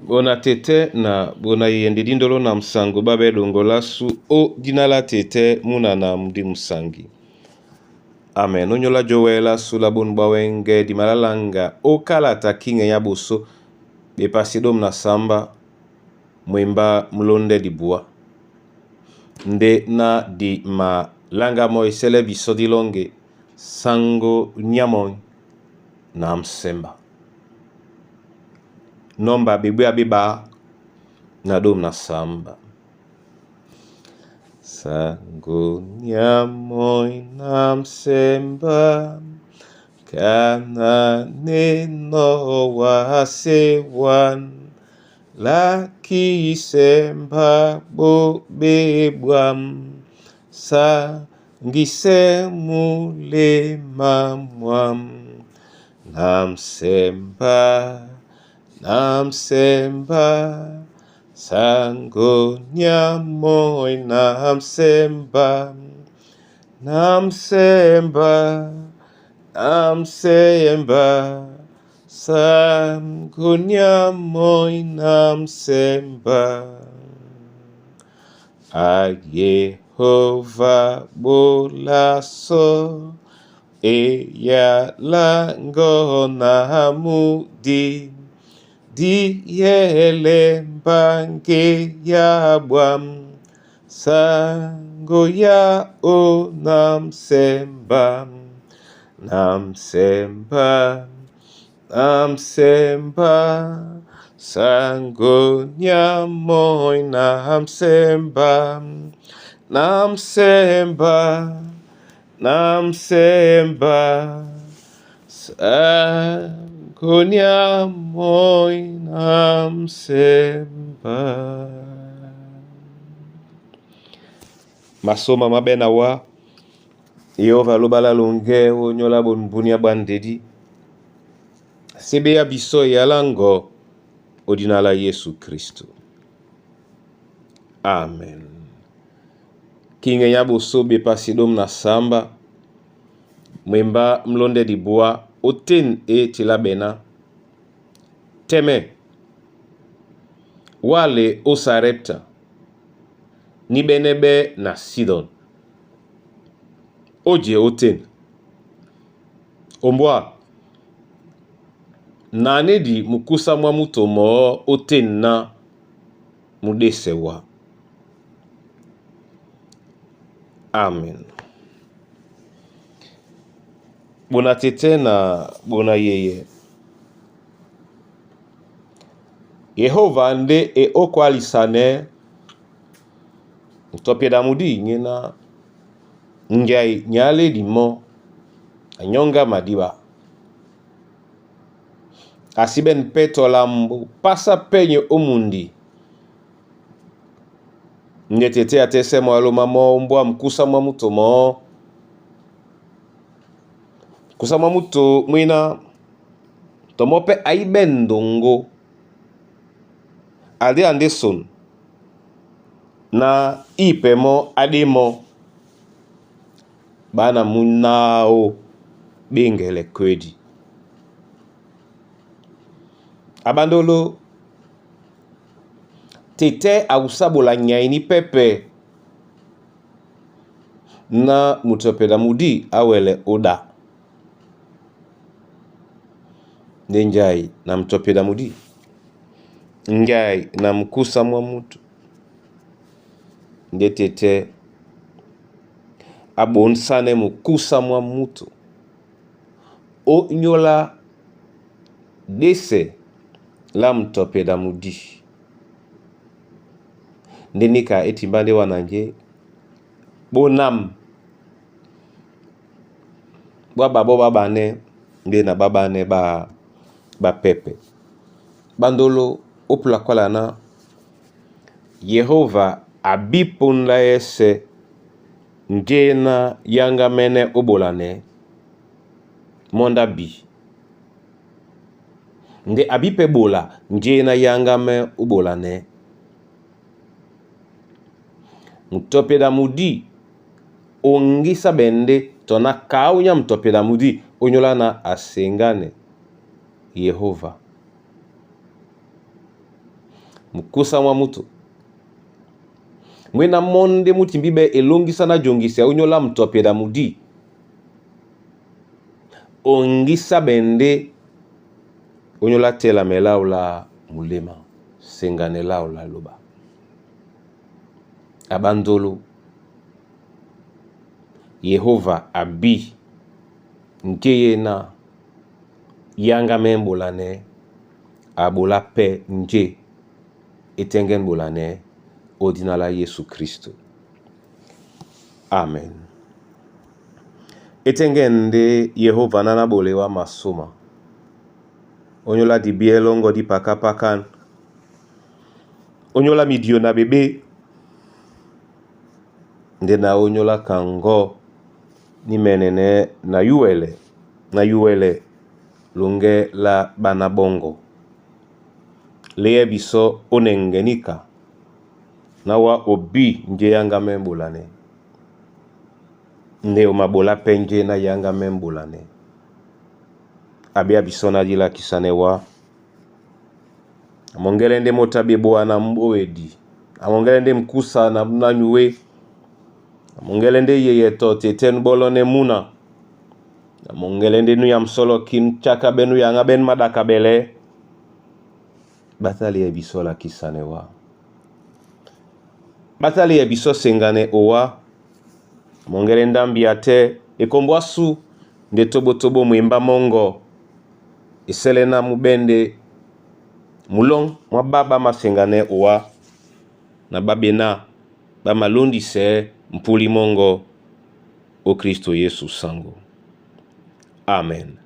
Bona tete na bona yeye ndidi ndolo na msango babe dongolasu o dina la tete muna na mudi musangi. Amen. Onyola jowela sula bonu bwawenge di malalanga okalata kinge ya boso bepasi dom na samba mwimba mlonde dibua nde na di malanga moy sele biso dilonge sango nyamoy na msemba nomba bebwe abeba na dom na samba sango nyamoy na msemba kana neno wasewan lakisemba bobebwam sangise mulema mwam namsemba namsemba sango nyamoy namsemba namsemba namsemba sango nyamoy namsemba a Yehova bolaso eyalango na mudi diyele mbange ya bwam sango ya o namsemba namsemba namsemba sango nyamoy namsemba namsemba namsemba sango nyamoy namsemba. Masoma mabena wa Yehova lobala longe onyola bonbunia bwa ndedi sebe ya biso yalango odina la Yesu Kristo. Amen. Kinge ya boso bepasi dom na samba mwemba mlonde dibua oten e tila bena teme wale o Sarepta ni benebe na Sidon oje oten ombwa nanedi mukusa mwa muto moo oten na mudesewa. Amen. Bona tete na bona yeye Yehova nde e okwalisane mutopia mudi ngena ngai nyale limo anyonga madiba asibe mpeto lambu pasa penye omundi nde tete atese mo aloma mo mbwa mkusa mwa muto mo kusa mwa muto mwina tomo pe aibe ndongo ade anderson na ipe mo ademo bana munao bengele kwedi abandolo tete akusabola nyaini pepe na mutopela mudi awele oda nde njai na mutopela mudi ngai na mkusa mwa mutu nde tete abonsane mukusa mwa mutu onyola dese la mutopela mudi nde nika etimba nde wana nge bonam bwa babo babane nde na babane ba bapepe bandolo opula kwala na Yehova abiponda yese ngena yanga mene obolane monda bi nde abipe bola ngena yanga me obolane mutopela mudi ongisa bende tona kaunya mutopela mudi onyola na asengane Yehova. Mukusa mwa mutu mwena monde mutimbi be elongisa na jongisa onyola mutopeda mudi ongisa bende onyola telamela ola mulema senganela ola loba abandolo Yehova abi nkeye na yanga membola ne abola pe nje etengen bola ne odinala Yesu Kristo. Amen. Etengen nde Yehova nana bolewa masoma. Onyola di bielongo di pakapakan. Onyola midio na bebe. Nde na onyola kango ni menene na yuele longe la bana bongo. Leye biso onengenika na wa obi nje yanga membolane. Nde omabola pe nje na yanga membolane. Abia biso na dila kisane wa. Amongele nde motabe boa na mboedi. Amongele nde mkusa na nanyuwe. Amongele nde yeyeto teten bolo ne muna. Amongele nde nu ya msolo kin chaka benu yanga ben madaka bele. Batali ya biso la kisane wa. Batali ya biso sengane owa. Amongele ndambi ate ekombwa su nde tobo tobo mwimba mongo. Esele na mubende mulong mwa baba masengane owa. Na babena ba malondise mpuli mongo o Kristo Yesu sango. Amen.